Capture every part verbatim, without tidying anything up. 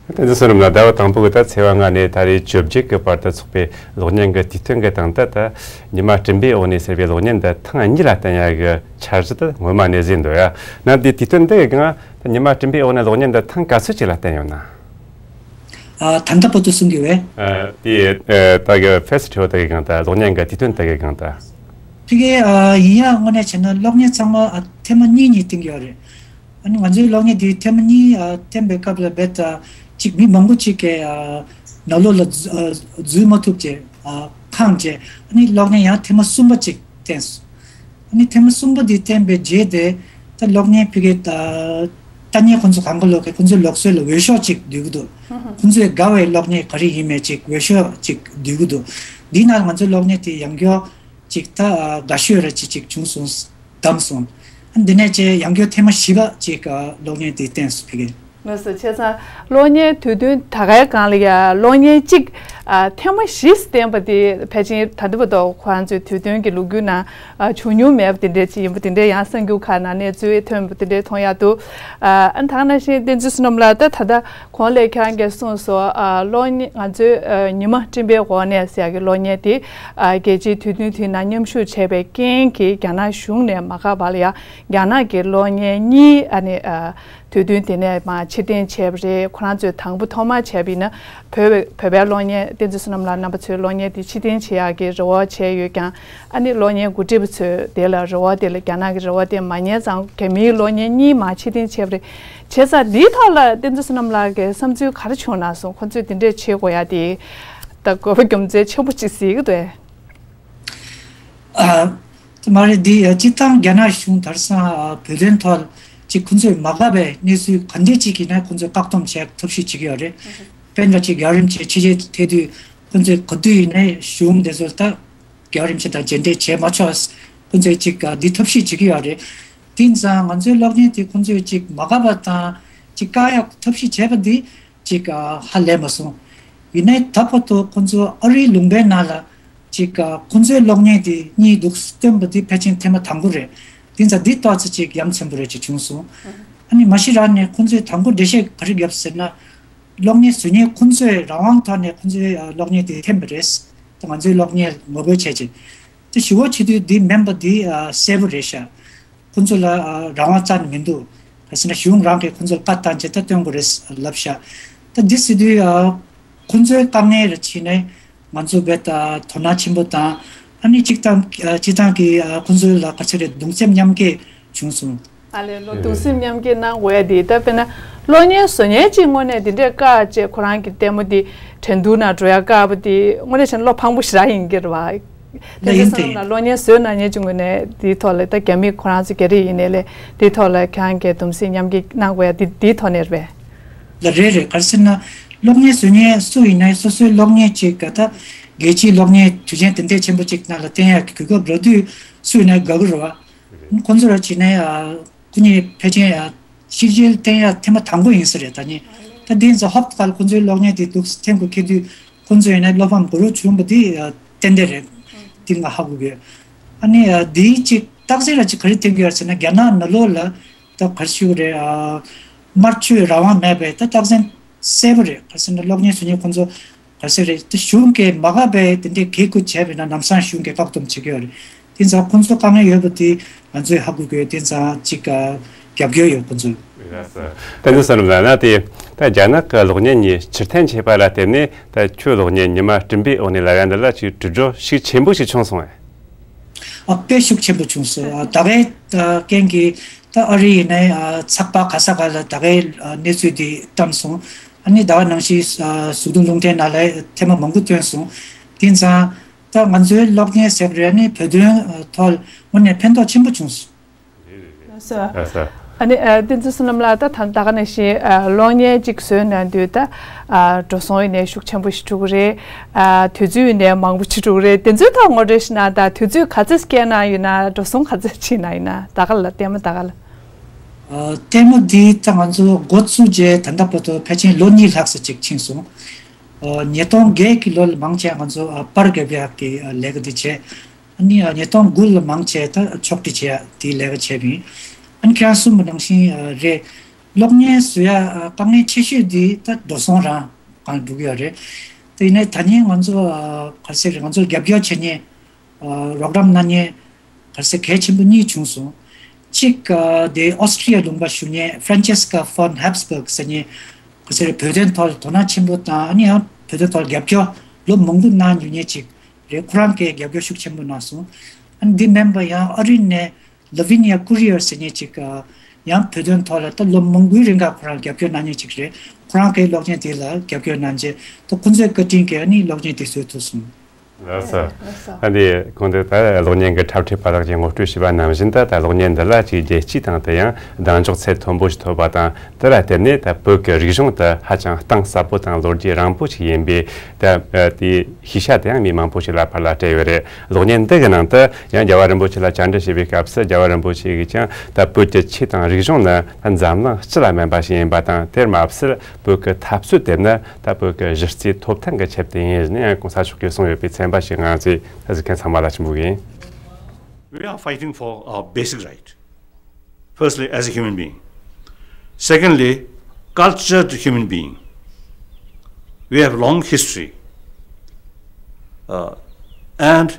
དེ་ཚོ་བསོད་ནམས་ལགས། ཟླ་བ་དང་པོ་གི་ད་ཚེས་པ་ལྔ་ནས་ད་རེས་བཅོ་བརྒྱད་ཀྱི་བར་དུ་ཚོགས་པའི་གློག་བརྙན་གྱི་དུས་སྟོན་གྱི་སྟེང་དུ་ད་ཉི་མ་སྤྲིན་པའི་འོག་ནས་ཟེར་བའི་གློག་བརྙན་འདི་ཐེངས་གཉིས་ལ་བསྟན་ཡ་གི་འཆར་གཞི་དེ་སྔོན་མ་ནས་བཟོས་འདུག་ཡ། ན་དེ་དུས་སྟོན་འདི་གི་སྒང་ད་ཉི་མ་སྤྲིན་པའི་འོག་ནས་གློག་བརྙན་འདི་ཐེངས་ག་ཚོད་ཅིག་ལ་བསྟན་ཡོད་ན། ཨ། ད་ལྟ་བར་དུ་གསུང་གི་བས། ཨ། དེ་ཨ། ད་གི་ཕེ་སི་ཊི་བལ་དེ་གི་སྒང་ད་གློག་བརྙན་གྱི་དུས་སྟོན་དེ་གི་སྒང་ད། དེ་གི་ཨ། ཡིན་ཡ་དངོས་གནས་བྱས་ན་གློག་བརྙན་ཚང་མ་ཨ། ཐེངས་མ་གཉིས་གཉིས་བསྟན་གྱི་ཡོད་རེད། ཨ་ནི་ང་ཚོའི་གློག་བརྙན་འདི་ཐེངས་མ་གཉིས་ཨ། བསྟན་པའི་སྐབས་ལ་རྦད་དེ་ཅིག་མི་མང་པོ་ཅིག་གིས་ཨ། ནང་ལོགས་ལ་འཛུལ་ཨ། འཛུལ་མ་ཐུབ་བྱས་ཨ། ཁེངས་བྱས། ཨ་ནི་གློག་བརྙན་ཡང་ཐེངས་མ་གསུམ་པ་ཅིག་བསྟན་སོང་། ཨ་ནི་ཐེངས་མ་གསུམ་པ་འདི་བསྟན་པའི་རྗེས་དེ་ད་གློག་བརྙན་ཕ་གི་ད་ལྟ་ཉན་ཁོང་ཚོ་གང་ག་ལོག་གི་ཁོང་ཚོའི་ལུགས་སྲོལ་ལ་འོས་ཤོག་ཅིག་བསྡུ་གི་འདུག་ཁོང་ཚོས་དགའ་བའི་གློག་བརྙན་ག་རེ་ཡིན་མིན་ཅིག་འོས་ཤོག་ཅིག་བསྡུ་གི་འདུག་འདི་ནང་ང་ཚོའི་གློག་བརྙན་དེ་ཡང་བསྐྱར་ཅིག་ད་དགའ་ཤོས་ར་ཅིག་ཅིག་བྱུང་སོང་། བདམས་སོང་། ཨ་འདི་ནས་ཅེ་ཡང་བསྐྱར་ཐེངས་མ་བཞི་པ་ཅིག་གློག་བརྙན་དེ་བསྟན་སོང་ཕ་གི། ལགས་སོ། བྱས་ཙང་གློག་བརྙན་དུས་སྟོན་ད་གའི་སྒང་ལ་ཡ་གློག་བརྙན་གཅིག་ཨ། ཐེངས་མ་བཞི་བསྟན་པ་དེ་ཕལ་ཆེར་ད་ལྟ་བར་དུ་ཁོ་རང་ཚོའི་དུས་སྟོན་གྱི་ལོ་རྒྱུས་ནང་ཨ། བྱུང་མྱོང་མེད་པ་དེ་འདྲ་ཅིག་ཡིན་པ་དེ་འདྲ་ཡང་གསར་འགྱུར་ཁག་ནང་གནས་ཚུལ་ཐོན་པ་དེ་འདྲ་མཐོང་ཡག་འདུག་ཨ། ཨ་ད་ག་ནང་བཞིན་བསྟན་འཛིན་བསོད་ནམས་ལགས། ད་ད་ལྟ་གོང་ལ་ཁྱེད་རང་གིས་གསུངས་སོང་། ཨ། གློག་བརྙན་ང་ཚོའི་ཨ། ཉི་མ་སྤྲིན་པའི་འོག་ནས་ཟེར་ཡག་གི་གློག་བརྙན་དེ་ཨ། རྒྱལ་སྤྱིའི་དུས་སྟོན་དེའི་ནང་མཉམ་ཞུགས་བྱས་པའི་རྐྱེན་གྱིས་རྒྱ་ནག་གཞུང་ནས་མ་དགའ་བ་ལ་ཡ་རྒྱ་ནག་གི་གློག་བརྙན་གཉིས་ཨ་ནི་ཨ། དུས་སྟོན་དེ་ནས་མར་ཕྱིར་འཐེན་བྱས་པ་རེད། ཁོ་རང་ཚོས་དང་པོ་ཐོག་མར་བྱས་པ་ཡིན་ན་བོད་བོད་པའི་གློག་བརྙན་བསྟན་འཛིན་བསོད་ནམས་ལགས་རྣམ་པ་ཚོའི་གློག་བརྙན་དེ་ཕྱིར་འཐེན་བྱེད་ཡག་གི་རེ་བ་བྱས་ཡོད་ཀྱང་། ཨ་ནི་གློག་བརྙན་འགོ་ཁྲིད་པ་ཚོས་དེ་ལ་རེ་བ་དེ་ལ་རྒྱ་ནག་གི་རེ་བ་དེ་མ་ཉན་ཙང་རྒྱ་མིའི་གློག་བརྙན་གཉིས་མར་ཕྱིར་འཐེན་བྱས་པ་རེད། བྱས་ཙང་འདིའི་ཐོག་ལ་བསྟན་འཛིན་བསོད་ནམས་ལགས་ཀྱི་བསམ་ཚུལ་ག་རེ་བྱུང་ན་སོང་། ཁོ་ཚོས་དེ་འདྲས་བྱེད་དགོས་ཡ་དེ་ད་དགོས་པ་རྒྱུ་མཚན་ཆེན་པོ་ཅིག་གཟིགས་ཀྱི་འདུག་ཨེ། ཨ། དེ་མ་རེད། འདི་སྤྱིར་བཏང་རྒྱ་ནག་གཞུང་དེང་སང་ཨ། བོད་དོན་ཐོག་ཅིག་ཁོང་ཚོས་མ་དགའ་བའི་གནས་ཚུལ་ག་འདྲས་ཅིག་ཡིན་ན་ཁོང་ཚོས་བཀག་སྡོམ་བྱེད་ཐབས་ཤེས་བྱེད་ཀྱི་ཡོད་རེད། དཔེར་ན་ཅིག་རྒྱལ་བ་རིན་པོ་ཆེ་ཕྱི་རྒྱལ་ཐེ་དུས་ཁོང་ཚོས་ག་དུས་ཡིན་ནའི་གཞུང་དེ་ཚོ་ད་རྒྱལ་བ་རིན་པོ་ཆེ་དང་མཇལ་འཕྲད་བྱེད་མ་ཆོག་ཁོང་ཚོས་ཅིག་ཨ། འདི་ཐབས་ཤེས་བྱེད་ཀྱི་ཡོད་རེད། དེ་ཙང་ང་ཚོའི་གློག་བརྙན་དེ་ཁོང་ཚོས་ཅིག་མ་དགའ་བ་དང་ཅིག་བཀག་ཡག་ཐབས་ཤེས་བྱས་པ་འདི་ཅིག་ཨ། ཧ་ལས་མ་སོང་། ཡིན་ནའི་ད་བར་དུ་ཁོང་ཚོ་ཨ་རིའི་ལུང་པའི་ནང་ལ་ཅིག་ཨ། ཁོང་ཚོའི་གློག་བརྙན་དེ་གཉིས་འདུག་སྟོན་པ་འདི་ཕལ་ཆེར་ཐེངས་མ་དང་པོ་རེད། དེ་ཙང་འདི་ཏོག་ཙམ་ཅིག་ཡ་མཚན་པོ་རེ་ཅིག་བྱུང་སོང་། ཨ་ནི་མ་གཞི་རང་ནས་ཁོང་ཚོས་དང་པོ་འགྲེལ་བཤད་ག་རེ་བརྒྱབ་ཟེར་ན། གློག་བརྙན་བཟོ་མཁན་ཁོང་ཚོས་རང་དབང་ཐོག་ནས་ཁོང་ཚོའི་ཨ། གློག་བརྙན་དེ་འཐེན་པ་རེད། ད་ང་ཚོའི་གློག་བརྙན་ངོ་རྒོལ་བྱས་ཅིང་། དེ་ཞུ་བ་བྱེད་དུས་འདི་མིན་པ་འདི་ཨ། གསལ་པོ་རེད་ཤག་ཁོང་ཚོ་ལ་ཨ། རང་དབང་རྩ་ནས་མི་འདུག་ག་ཟེར་ན་གཞུང་རང་གིས་ཁོང་ཚོར་བཀའ་བཏང་བྱས་ད་སྟོན་དགོས་རེད་ལབ་ཤག་ད་འདི་ཟེར་དུས་ཨ། ཁོང་ཚོའི་དཀའ་ངལ་རེ་ཕྱིན་ནས་ང་ཚོ་རྦད་དེ་དོ་སྣང་ཆེན་པོ་དང་། ཨ་ནི་སྤྱིར་བཏང་ཨ། སྤྱིར་བཏང་གི་ཨ། ཁོང་ཚོའི་ལ་ག་ཚོད་རེད། གདུང་སེམས་མཉམ་སྐྱེད་བྱུང་སོང་། ཨ་ལས་ལོ་གདུང་སེམས་མཉམ་སྐྱེད་གནང་དགོས་ཡ་དེ་ད་དཔེར་ན་གློག་བརྙན་བཟོ་མཁན་གཅིག་དངོས་གནས་དེ་འདྲས་བཀག་བྱས་ཁོ་རང་གི་ལྟད་མོ་དེ་འགྲན་བསྡུར་ནང་འགྲོ་ཡ་བཀག་པ་དེ་དངོས་གནས་བྱས་ན་བློ་ཕངས་པོ་ཞེ་དྲག་ཡིན་གྱི་རེད་བ། ལགས་དེ་ཡིན་ཚང་ཏེ། ལ་གློག་བརྙན་བཟོས་གནང་མཁན་གཅིག་དངོས་གནས་དེའི་ཐོག་ལ་ད་རྒྱ་མི་ཁོ་རང་ཚོ་རྒྱ་རིགས་ཡིན་ནའི་ལས་དེའི་ཐོག་ལ་ཁྱེད་རང་གིས་གདུང་སེམས་མཉམ་སྐྱེད་གནང་དགོས་ཡ་དེ་དེའི་ཐོག་ནས་རེད་པས། ལགས་རེད་རེད། ག་རེ་ཟེར་ན་གློག་བརྙན་བཟོ་མཁན་སུ་ཡིན་ནའི་སོ་སོའི་གློག་བརྙན་ཅིག་ག་ད་རྒྱལ་སྤྱིའི་གློག་བརྙན་དུས་ཆེན་དེ་འདྲས་ཆེན་པོ་ཅིག་ནང་ལ་བསྟན་ཡ་གི་གོ་སྐབས་རག་དུས་སུ་ཡིན་ནའི་དགའ་གི་རེད་བ། ཁོང་ཚོ་ར་བྱས་ནའི་ཨ། ཁོ་གཉིས་ཕལ་ཆེར་ཨ། ཕྱི་རྒྱལ་བསྟན་ཡ་ཐེངས་མ་དང་པོ་ཡིན་ས་རེད་ད་ནི། ད་འདི་ཚོ་ཧོབ་ཏེ་ཁོང་ཚོའི་གློག་བརྙན་དེ་འདུག་འཐེན་དགོས་ཁེལ་དུས་ཁོང་ཚོ་ཡིན་ན་བློ་ཕམ་གོ་རུ་བྱུང་བ་འདི་ཨ། ཏན་ཏན་རེད། འདི་ང་ཧ་གོ་གི་ཡོད། ཨ་ནི་ཨ། འདིའི་ཅིག་རྟགས་གསལ་ར་ཅིག་ག་རེ་ཐེབས་ཀྱི་ཡོད་ཟེར་ན་རྒྱ་ནག་ནང་ལོགས་ལ་ད་ག་རེ་ཞུ་དགོས་རེད་ཨ། དམར་མཆོད་རང་དབང་མེད་པའི་ད་རྟགས་མཚན་གསལ་པོ་རེད། ག་རེ་ཟེར་ན་གློག་བརྙན་བཟོ་མཁན་ཁོང་ཚོ་ག་ཟེར་རེད། དེ་གཞུང་གིས་མ་དགའ་བའི་དེ་འདྲའི་གེགས་ཁུལ་བྱས་པ་ཡིན་ན་ལམ་སང་གཞུང་གིས་བཀག་སྡོམ་བྱེད་ཀྱི་ཡོད་རེད། དེ་ཙང་ཁོང་ཚོ་དཀའ་ངལ་ཡོད་པ་དེ་ང་ཚོས་ཧ་གོ་དགོས། དེ་ཙང་གཅིག་རྒྱབ་སྐྱོར་ཡོད་ཁོང་ཚོ། ལགས་སོ། བསྟན་འཛིན་བསོད་ནམས་ལགས། ན་དེ་ད་རྒྱ་ནག་གི་གློག་བརྙན་གཉིས་ཕྱིར་འཐེན་བྱས་པ་ལ་བརྟེན་ནས་ད་ཁྱོད་གློག་བརྙན་ཉི་མ་སྤྲིན་པའི་འོག་ནས་ལབ་ཡ་འདི་ལ་ཅིག་དྲིལ་བསྒྲགས་ཤུགས་ཆེན་པོ་ཞིག་བྱུང་སོང་ངས། ཨ། དཔེ་ཤུགས་ཆེན་པོ་བྱུང་སོང་། ཨ། ད་གའི་ཨ། རྐྱེན་གྱིས་ད་ཨ་རི་ཡིན་ནའི་ཨ། ཚགས་པར་ག་ས་ག་ལ་ད་གའི་ཨ། གནས་ཚུལ་འདི་བཏང་སོང་། ཨ་ནི་ད་ག་ནང་བཞིན་ཨ། གཟུགས་མཐོང་རླུང་འཕྲིན་ནང་ལ་ཐེངས་མ་མང་པོ་བཏོན་སོང་། དེ་ཙང་ད་ང་ཚོའི་གློག་བརྙན་ཟེར་བ་རེད། ཨ་ནི་བོད་དོན་ཨ། ཐོག་དངོས་གནས་ཕན་ཐོགས་ཆེན་པོ་བྱུང་སོང་། ལགས་སོ། ལགས་སོ། ཨ་ནི་ཨ། བསྟན་འཛིན་བསོད་ནམས་ལགས། ད་ད་ད་ག་ནང་བཞིན་ཨ། གློག་བརྙན་གཅིག་བཟོས་གནང་དུས་ད་ཨ། འགྲོ་སོང་ཡིན་ནའི་ཤུགས་ཆེན་པོ་ཞིག་འགྲོ་གི་རེད། ཨ། དུས་ཚོད་ཡིན་ནའི་མང་པོ་ཞིག་འགྲོ་གི་རེད། དེ་ཚོའི་ཐོག་ངོ་སྤྲོད་ཞིག་གནང་དང་། དུས་ཚོད་ག་ཚོད་བསྐྱལ་གནང་ཡོད་ན། འགྲོ་སོང་ག་ཚོད་ཕྱིན་གནང་ཡོད་ན། ད་ག་ལ་ལྟད་མོ་ད་ག་ལ། ཨ། ལྟད་མོ་འདི་ད་ང་ཚོ་འགོ་བཙུགས་རྗེས་ད་ལྟ་བར་དུ་ཕལ་ཆེར་ལོ་གཉིས་ལྷག་ཙམ་ཅིག་ཕྱིན་སོང་། ཨ། ཉིས་སྟོང་བརྒྱད་ཀྱི་ལོ་ལ་མང་ཆེ་ང་ཚོ་ཨ། པར་རྒྱབ་ཡག་གི་ཨ། ལས་ཀ་འདི་བྱས། ཨ་ནི་ཨ། ཉིས་སྟོང་དགུ་ལ་མང་ཆེ་ད་ཕྱོགས་སྒྲིག་བྱེད་ཡ་དེའི་ལས་ཀ་བྱས་པ་ཡིན། ཨ་ནི་ཁྱེད་རང་གསུངས་པ་ནང་བཞིན་ཨ། རེད། གློག་བརྙན་བཟོ་ཡ་ཨ་དཀའ་ངལ་ཆེ་ཤོས་འདི་ད་འགྲོ་སོང་རང་སྒང་འགྲོ་གི་ཡོད་རེད། དེ་ཡིན་ནའི་ད་ནི་ང་ཚོ་ཨ་ག་རེ་ཟེར་ང་ཚོ་རྒྱབ་སྐྱོར་བྱེད་མཁན་ཨ་རོགས་རམ་གནང་མཁན་ག་རེ་ཟེར་གལ་ཆེན་པོ་གཉིས་བྱུང་སོང་། གཅིག་ཨ་དེ་ཨོ་སི་ཀྲི་ཡ་ལུང་པ་བཞུགས་མཁན་Francesca von Habsburg ཟེར་མཁན་ག་རེ་ཟེར་བོད་དོན་ཐོག་ལ་དོ་སྣང་ཆེན་པོ་དང་ཨ་ནི་ཡང་བོད་དོན་ཐོག་ལ་རྒྱབ་སྐྱོར་ལོ་མང་པོ་གནང་མྱོང་མཁན་ཅིག་རེད། ཁོ་རང་གིས་རྒྱབ་སྐྱོར་ཤུགས་ཆེན་པོ་གནང་སོང་། ཨ་ནི་འདི་མིན་པ་ཡང་ཨ་རི་ནས་Lavinia Curiel ཟེར་མཁན་ཅིག་ཨ་ཡང་བོད་དོན་ཐོག་ལ་ད་ལོ་མང་པོའི་རིང་ག་ཁོ་རང་རྒྱབ་སྐྱོར་གནང་མཁན་ཅིག་རེད། ཁོ་རང་གིས་གློག་བརྙན་དེ་ལ་རྒྱབ་སྐྱོར་གནང་རྗེས་ད་ཁོང་ཚོའི་བཀའ་དྲིན་གྱིས་ཨ་ནི་གློག་བརྙན་དེ་བཟོས་ཐུབ་སོང་། ལགས་སོ། ལགས་སོ། ཨ་འདི་གོང་དུ་ད་གློག་བརྙན་གྱི་འཁྲབ་ཁྲིད་པ་ལགས་ཀྱིས་ངོ་སྤྲོད་ཞུས་པ་ནང་བཞིན་ད་ད་གློག་བརྙན་འདི་ལ་ཅིག་རྒྱལ་སྤྱིའི་སྟེང་དུ་ཡང་གདེང་འཇོག་ཚད་མཐོན་པོ་ཞིག་ཐོབ་པ་དང་དེ་ལ་བརྟེན་ནས་ད་བོད་ཀྱི་རིག་གཞུང་དེ་ཧ་ཅང་གཏིང་ཟབ་པོ་དང་ལོ་རྒྱུས་རིང་པོ་ཞིག་ཡིན་པས་ད་དེའི་ཤེས་བྱ་དེ་ཡང་མི་མང་པོ་ཞིག་ལ་ཕར་ལ་སྤྲད་ཡོད་རེད། གློག་བརྙན་འདི་གི་ནང་དུ་ཡང་རྒྱལ་བ་རིན་པོ་ཆེ་ལ་བཅར་འདྲི་བྱས་པའི་སྐབས་སུ་རྒྱལ་བ་རིན་པོ་ཆེ་གིས་ཀྱང་ད་བོད་ཀྱི་ཆོས་དང་རིག་གཞུང་ནི་ད་འཛམ་གླིང་སྤྱི་ལ་སྨན་པ་ཞིག་ཡིན་པ་དང་། དེར་མ་ཟད་བོད་ཀྱི་འཐབ་རྩོད་དེ་ནི་ད་བོད་ཀྱི་གཞི་རྩའི་ཐོབ་ཐང་གི་ཆེད་དུ་ཡིན་ནས་ཡང་གོང་ས་མཆོག་གིས་གསུངས་ཡོད་པའི་ཚན་པ་ཞིག་ང་ཚོས་ད་གཟིགས་མཁན་ཚང་མ་ལ་ཞུ་འབོད་ཡིན། We are fighting for our basic right. Firstly, as a human being. Secondly, cultured human being. We have long history, uh, and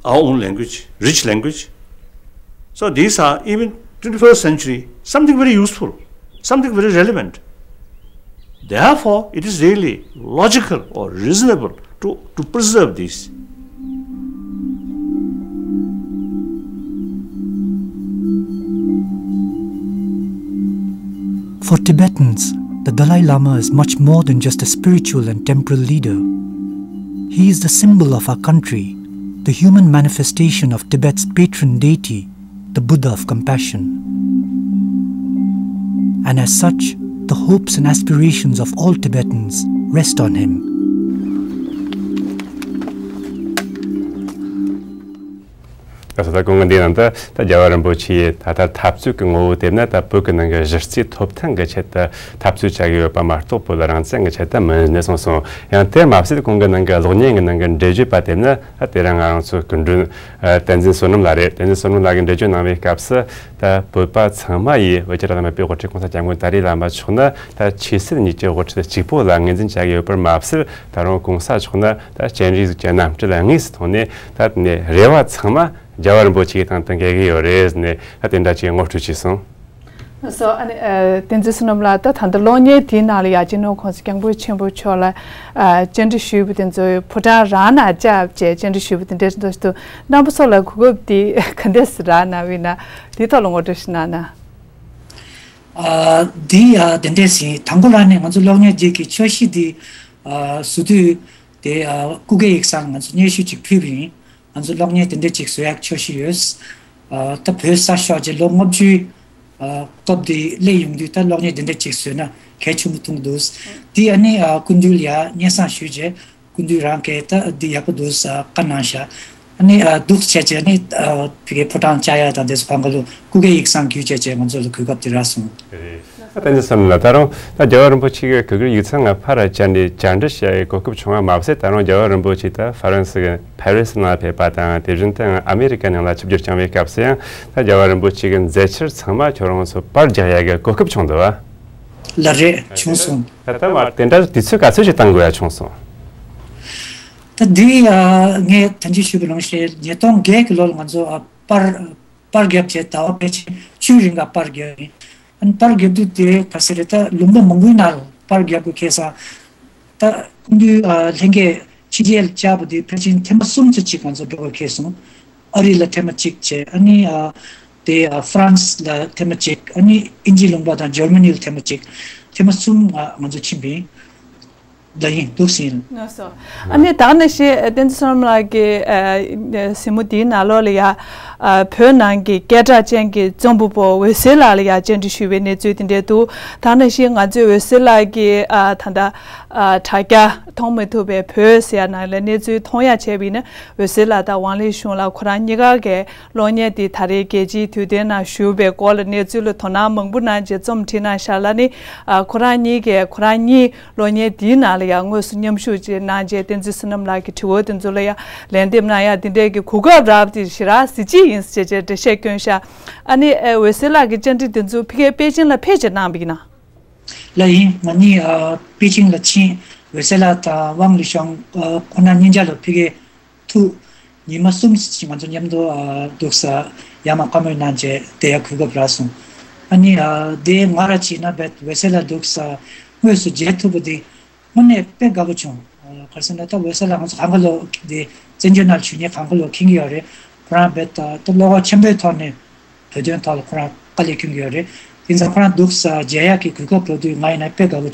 our own language, rich language. So these are, even twenty-first century, something very useful, something very relevant. Therefore, it is really logical or reasonable to, to preserve this. For Tibetans, the Dalai Lama is much more than just a spiritual and temporal leader. He is the symbol of our country, the human manifestation of Tibet's patron deity, the Buddha of compassion. And as such, the hopes and aspirations of all Tibetans rest on him. ད་ད་ལྟ་གོང་གི་འདི་ནང་དུ་ད་རྒྱལ་བ་རིན་པོ་ཆེས་ད་ལྟ་འཐབ་རྩོད་ཀྱི་ངོ་བོ་དེ་ནི་ད་བོད་ཀྱི་ནང་གི་གཞི་རྩའི་ཐོབ་ཐང་གི་ཆེད་དུ་འཐབ་རྩོད་བྱ་གི་ཡོད་པ་མ་གཏོགས་བོད་རང་བཙན་གྱི་ཆེད་དུ་མིན་ནས་གསུངས་སོང་། ཡང་དེར་མ་ཟད་གོང་གི་ནང་གི་གློག་བརྙན་གྱི་ནང་གི་འགྲེལ་བརྗོད་པ་དེ་ནི་ད་དེ་རིང་ང་རང་ཚོའི་སྐུ་མགྲོན་ཨ་བསྟན་འཛིན་བསོད་ནམས་ལགས་རེད། བསྟན་འཛིན་བསོད་ནམས་ལགས་ཀྱིས་འགྲེལ་བརྗོད་གནང་བའི་སྐབས་སུ་ད་བོད་པ་ཚང་མ་ཡིས་བོད་ཀྱི་རིང་ལུགས་མེས་པོའི་དབུ་ཁྲིད་༸གོང་ས་༸སྐྱབས་མགོན་ཏཱ་ལའི་བླ་མ་མཆོག་ནི་ད་ཆོས་སྲིད་གཉིས་ཀྱི་དབུ་ཁྲིད་གཅིག་པོ་ལ་ངོས་འཛིན་བྱ་གི་ཡོད་པར་མ་ཟད། ད་རུང་༸གོང་ས་མཆོག་ནི་ད་སྤྱན་རས་གཟིགས་ཀྱི་རྣམ་སྤྲུལ་དངོས་སུ་མཐོང་ནས་ད་དེ་ནས་རེ་བ་ཚང་མ་རྒྱལ་བ་རིན་པོ་ཆེ་གི་སྟེང་དུ་འགེལ་གྱི་ཡོད་རེད་ཟེར་ནས་ད་དེ་འདྲ་ཅིག་ངོ་སྤྲོད་བྱས་སོང་། སོ་ཨ་ནི་ཨ་བསྟན་འཛིན་བསོད་ནམས་ལགས། ད་ད་ལྟ་གློག་བརྙན་དེའི་ནང་ལ་ཡ་སྤྱི་ནོར་༸གོང་ས་༸སྐྱབས་མགོན་ཆེན་པོ་མཆོག་ལ་ཨ་བཅར་འདྲི་ཞུས་པ་དེ་ཚོ་ཕོ་བྲང་རང་ནས་བཅར་བྱས་བཅར་འདྲི་ཞུས་པ་དེ་འདྲ་ཚོ་ཞིག་འདུག་རྣམ་པ་ཚོ་ལ་གོ་སྐབས་དེ་ག་འདྲས་རག་གནང་བ་ཡིན་ན་དེའི་ཐོག་ལ་ངོ་སྤྲོད་ཞིག་གནང་ན། ཨ་འདི་ཨ་དེ་འདྲས་ཡིན། དང་པོ་རང་ནས་ང་ཚོ་གློག་བརྙན་འདི་གི་འཆར་གཞི་འདི་ཨ་བཟོ་དུས་དེ་ཨ་སྐུ་སྒེར་ཡིག་ཚང་ང་ཚོ་སྙན་ཞུ་ཅིག་ཕུལ་བ་ཡིན། ང་ཚོ་གློག་བརྙན་དེ་འདྲས་ཅིག་བཟོ་ཡག་འཆར་གཞི་ཡོད། ཨ་ད་བོད་གསར་ཤོག་ཅེས་ལོ་ལྔ་བཅུའི་ཨ་སྐབས་དེ་སླེབས་ཡོང་དུས་ད་གློག་བརྙན་དེ་འདྲས་ཅིག་བཟོས་ན་གལ་ཆེན་པོ་མཐོང་འདུག་དེ་ཨ་ནི་ཨ་སྐུ་མདུན་ལ་ཡ་སྙན་སེང་ཞུས་རྗེས། སྐུ་མདུན་རང་གིས་ད་འདི་ཡག་པོ་འདུག་ཟེར་བཀའ་གནང་ཤག་ཨ་ནི་ཨ་འདུག་བྱས་བྱས་ནི་ཨ་ཕ་གིའི་ཕོ་བྲང་བཅར་ཡག་དང་དེ་ཚོ་ཕར་འགྲོ་ལ་སྐུ་སྒེར་ཡིག་ཚང་བརྒྱུད་བྱས་བྱས་ང་ཚོ་ལ་གོ་སྐབས་དེ་རག་སོང་། རེད། ད་བསྟན་འཛིན་བསོད་ནམས་ལགས། ད་རུང་ད་རྒྱལ་བ་རིན་པོ་ཆེ་གི་སྐུ་སྒེར་ཡིག་ཚང་ལ་ཕར་བཅར་ནས་བཅར་འདྲི་བྱ་ཡི་གོ་སྐབས་བྱུང་བ་མ་ཟད། ད་རུང་རྒྱལ་བ་རིན་པོ་ཆེ་ད་ཧྥ་རན་སི་གི་ཕ་རི་སི་ནང་ཕེབས་པ་དང་། དེ་བཞིན་དུ་ཨ་མེ་རི་ཀ་ནང་ལ་ཆིབས་བསྒྱུར་བསྐྱངས་པའི་སྐབས་སུ་ཡང་ད་རྒྱལ་བ་རིན་པོ་ཆེ་གི་མཛད་འཆར་ཚང་མ་ཁྱོད་རང་ཚོ་པར་རྒྱག་ཡག་གི་གོ་སྐབས་བྱུང་འདུག་བ། ལགས་རེད། བྱུང་སོང་། ད་ལྟ་མ་དེ་འདྲ་དུས་ཚོད་ག་ཚོད་ཅིག་བཏང་དགོས་ཡ་བྱུང་སོང་། ད་འདི་ཨ་ངས་ད་ཅི་ཞུས་པ་ནང་བཞིན་ཉིས་སྟོང་བརྒྱད་ཀྱི་ལོ་ལ་ང་ཚོ་ཨ་པར་པར་བརྒྱབ་བྱས་ཟླ་བ་ཕལ་ཆེར་བཅུའི་རིང་ག་པར་བརྒྱབ་ཡིན། ཨ་ནི་པར་བརྒྱབ་དུས་དེ་ག་ཟེར་རེད། ད་ལུང་པ་མང་པོའི་ནང་ལ་པར་བརྒྱབ་དགོས་ཁེལ་སོང་། ད་སྐུ་མདུན་ཨ་ལྷན་རྒྱས་ཕྱི་རྒྱལ་བཅར་བ་དེ་ཕལ་ཆེར་ཐེངས་མ་གསུམ་ཙམ་ཅིག་ང་ཚོ་འགྲོ་དགོས་ཁེལ་སོང་། ཨ་རི་ལ་ཐེངས་མ་གཅིག་བྱས། ཨ་ནི་ཨ་དེ་ཨ་ཧྥ་རན་སི་ལ་ཐེངས་མ་གཅིག་ཨ་ནི་ཨིན་ཇི་ལུང་པ་དང་འཇར་མ་ནི་ལ་ཐེངས་མ་གཅིག་ཐེངས་མ་གསུམ་ང་ང་ཚོ་ཕྱིན་པ་ཡིན། ལ་ཡིན་འདུག་ཟིན། ལགས་སོ། ཨ་ནི་ད་ག་ནང་བཞིན་བསྟན་འཛིན་བསོད་ནམས་ལགས་ཀྱིས་ཨ་གཟིགས་མོ་འདིའི་ནང་ལོགས་ལ་ཡ་ཨ་བོད་ནང་གི་སྐད་གྲགས་ཅན་གྱི་རྩོམ་པ་པོ་འོད་ཟེར་ལགས་ལ་ཡ་བཅར་འདྲི་ཞུས་པའི་གནས་ཚུལ་དེ་འདྲ་འདུག་ད་ག་ནང་བཞིན་ང་ཚོས་འོད་ཟེར་ལགས་ཀྱི་ཨ་ད་ལྟ་ཨ་དྲ་རྒྱ་མཐོང་མི་ཐུབ་པའི་བོད་ཟེར་ཡ་ནང་ལ་གནས་ཚུལ་མཐོང་ཡ་བྱས་པ་ཡིན་ན། འོད་ཟེར་ལགས་དང་ཝང་ལི་ཞུང་ལགས་ཁོ་རང་གཉིས་ཀ་གིས་གློག་བརྙན་དེ་ད་རེས་རྒྱལ་སྤྱིའི་དུས་དེབ་ནང་ཞུགས་པའི་སྐོར་ལ་གནས་ཚུལ་ལ་དོ་སྣང་མང་པོ་གནང་རྗེས་རྩོམ་བྲིས་གནང་ཤག་ལ་ནི། ཨ་ཁོ་རང་གཉིས་ཀས་ཁོ་རང་གཉིས་གློག་བརྙན་དེའི་ནང་ལ་ཡང་དངོས་སུ་མཉམ་ཞུགས་བྱས་གནང་རྗེས་བསྟན་འཛིན་བསོད་ནམས་ལགས་ཀྱི་དྲི་བ་དེ་ཚོ་ལ་ཡང་ལན་འདེབས་གནང་ཡ་དེ་འདྲས་ཀྱི་གོ་སྐབས་རག་པ་དེ་ཞེ་དྲག་གཟི་བརྗིད་ཡིན་ཟེར་བྱས་འགྲེལ་བཤད་བསྐྱོན་ཤག་ཨ་ནི་ཨེ་འོད་ཟེར་ལགས་ཀྱི་བཅར་འདྲི་དེ་ཚོ་ཕ་གིར་པེ་ཅིང་ལ་ཕེབས་བྱས་གནང་བ་ཡིན་ན། ལགས་ཡིན། ང་གཉིས་ཨ་པེ་ཅིང་ལ་ཕྱིན། འོད་གསལ་ལགས་དང་དབང་ལི་ཤང་ཨ་ཁོང་རྣམ་གཉིས་ཆ་ལ་ཕ་གིར་ཐུག་ཉི་མ་གསུམ་ཞིག་ང་ཚོ་མཉམ་དུ་ཨ་འདུག་ས་ཡར་མར་བཀའ་མོལ་གནང་བྱས་བསྡད་ཡ་གོ་སྐབས་རག་སོང་། ཨ་ནི་ཨ་དེ་ང་རང་བྱས་ན་རྦད་འོད་གསལ་ལགས་འདུག་ས་དངོས་སུ་མཇལ་ཐུབ་པ་དེ་དངོས་གནས་དཔེ་དགའ་པོ་བྱུང་། ཨ་ག་རེ་ཟེར་ན་ད་འོད་གསལ་ལགས་ང་ཚོ་སྒང་ག་ལོག་དེ་བཙན་བྱོལ་ནང་བྱོན་མཁན་སྒང་ག་ལོག་མཁྱེན་གྱི་ཡོད་རེད། ཁོ་རང་རྦད་ད་ད་བློ་ཁོག་ཆེན་པོའི་ཐོག་ནས་བོད་དོན་ཐོག་ལ་ཁོ་རང་དཀའ་ལས་ཁྱོན་གྱི་ཡོད་རེད། དེ་ཙང་ཁོ་རང་འདུག་ས་མཇལ་ཡག་གི་གོ་སྐབས་རག་དུས་ང་ཡིན་ན་དཔེ་དགའ་པོ་བྱུང་།